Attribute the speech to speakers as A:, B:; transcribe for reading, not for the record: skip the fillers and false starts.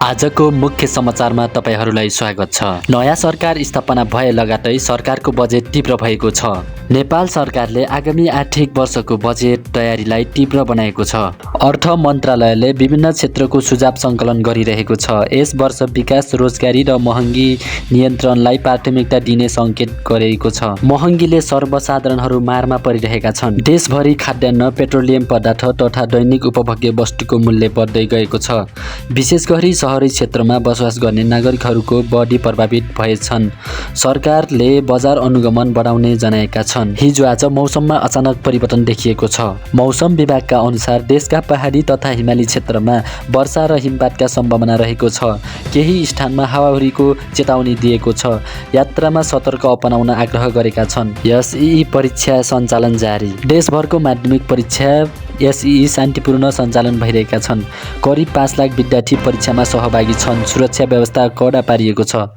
A: आजको मुख्य समाचारमा तपाईहरूलाई स्वागत छ। नयाँ सरकार स्थापना भए लगातै सरकारको बजेट तीव्र भएको छ। नेपाल सरकारले आगामी आर्थिक वर्षको बजेट तयारीलाई तीव्र बनाएको छ। अर्थ मन्त्रालयले विभिन्न क्षेत्रको सुझाव सङ्कलन गरिरहेको छ। यस वर्ष विकास, रोजगारी र महँगी नियन्त्रणलाई प्राथमिकता दिने सङ्केत गरेको छ। महँगीले सर्वसाधारणहरू मारमा परिरहेका छन्। देशभरि खाद्यान्न, पेट्रोलियम पदार्थ तथा दैनिक उपभोग्य वस्तुको मूल्य बढ्दै गएको छ। विशेष गरी शहरी क्षेत्रमा बसोबास गर्ने नागरिकहरूको बढी प्रभावित भएछन्। सरकारले बजार अनुगमन बढाउने जनाएका छन्। हिजो आज मौसममा अचानक परिवर्तन देखिएको छ। मौसम विभागका अनुसार देशका पहाडी तथा हिमाली क्षेत्रमा वर्षा र हिमपातका सम्भावना रहेको छ। केही स्थानमा हावाहुरीको चेतावनी दिएको छ। यात्रामा सतर्क अपनाउन आग्रह गरेका छन्। एसई परीक्षा सञ्चालन जारी। देशभरको माध्यमिक परीक्षा एसई शान्तिपूर्ण सञ्चालन भइरहेका छन्। करिब 5 लाख विद्यार्थी परीक्षामा सहभागी छन्। सुरक्षा व्यवस्था कडा पारिएको छ।